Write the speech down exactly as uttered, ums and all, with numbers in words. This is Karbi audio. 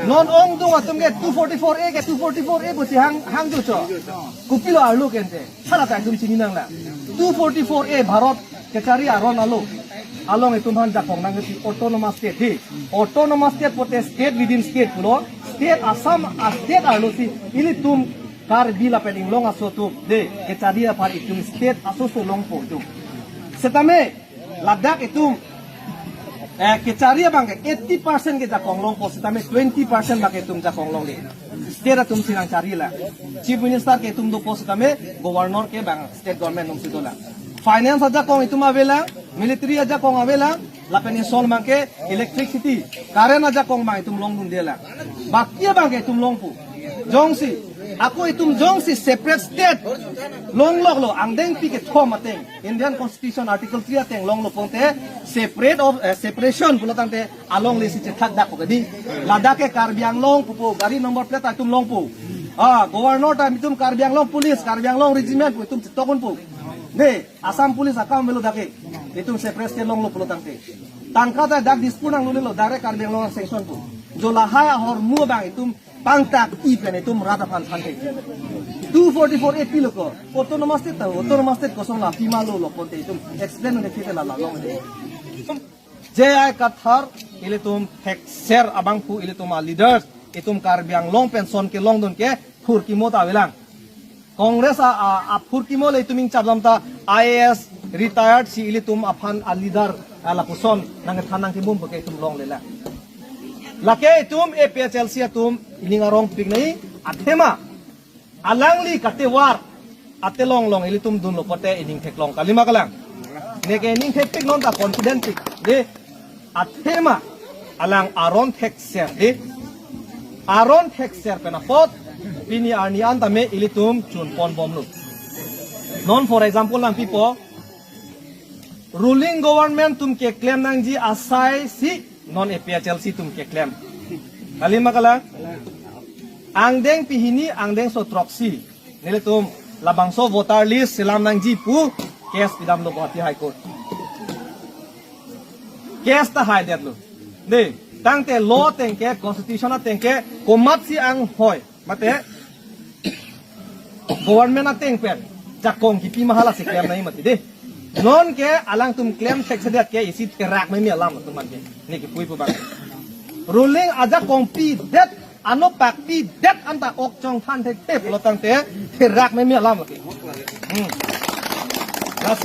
Non ongdung atum ke two forty-four A ke two forty-four A pusi hang hang jocho. Kopilo arlo ke ante. Hala ta itum chini nanglang. Two forty-four A Bharat kachari aron alo. Along itum aphan jakong nangji autonomous state dei. Autonomous state pulote state within state pulo. State Assam a state arlo si ilitum Karbi lapen inglong aso atum dei kachari aphan itum state aso aso longpo itum. Setame ladak itum eh, kachari abang ke eighty percent ke jakong longpo setame twenty percent abang ke itum jakong longle. State atum si nangchari lang. Chief Minister ke itum dopo setame Governor ke bang state government atum si dolang. Finance ajakong itum avelang, military ajakong avelang, lapen ison abang ke electricity, current ajakong abang itum longdundelang. Baki abang ke itum longpo. Jongsi, ako itum jongsi separate state longloklo angdengpi kethom ateng, Indian Constitution Article three ateng longlo pulote separate of eh, separation pulo tangte alongle si chethakdakpo dei. Ladak ke Karbi Anglong pupo, gari number plate ta itum longpo. Ah, Governor ta itum Karbi Anglong Police, Karbi Anglong Regiment pu itum chetokdunpo. Dei, Assam Police akam avelo dak ke. Itum separate state longlo pulo tangte. Tangka ta dak Dispur nanglulelo, direct Karbi Anglong sanction po. Jo lahai ahormu abang itum pangtak-i pen itum rat aphan thanke. Two forty-four A pilo ko. Autonomous state ta, autonomous state kosonlo, pima lolo pulote itum explain ne kita la la long. J I Kathar ilitum thekser abangphu ilitum aleaders itum Karbi Anglong pen son kelongdun ke phurkimo ta avelang. Congress a, a, aphurkimo le itum ingchap dam ta I A S retired si ilitum aphan aleader a lapuson nangkethan nangkebum puke itum longlelang. Lake itum A P H L C atum ining arongpik nai athema alangli katevar atelong long ilitum dunlo pulote ining theklong kalima kalang. Neke ining thekpik non ta confident pik dei. Athema alang aron thekser dei. Aron thekser pen apot pini arni an tame ilitum chunponbomlo. Non for example nangpipo, ruling government atum keklem nangji asai si non A P H L C atum keklem. Kalima kalang? Angdengpi hini angdengso throksi nelitum labangso voter list selam nangji pu case pidamlo Guwahati High Court. Case ta haidetlo. Dei, tangte law ateng ke, constitution ateng ke komatsi anghoi mate government ateng pen jakong kipi ma hala si klem nai mati dei. Non ke alangtum klem theksedet ke isi therak meme alam atum man ke. Neke puipo abang. Ruling ajakong pidet, anopak pidet anta ok chongthan thekte pulo tangte therak meme alam ke. Hmm. Lasi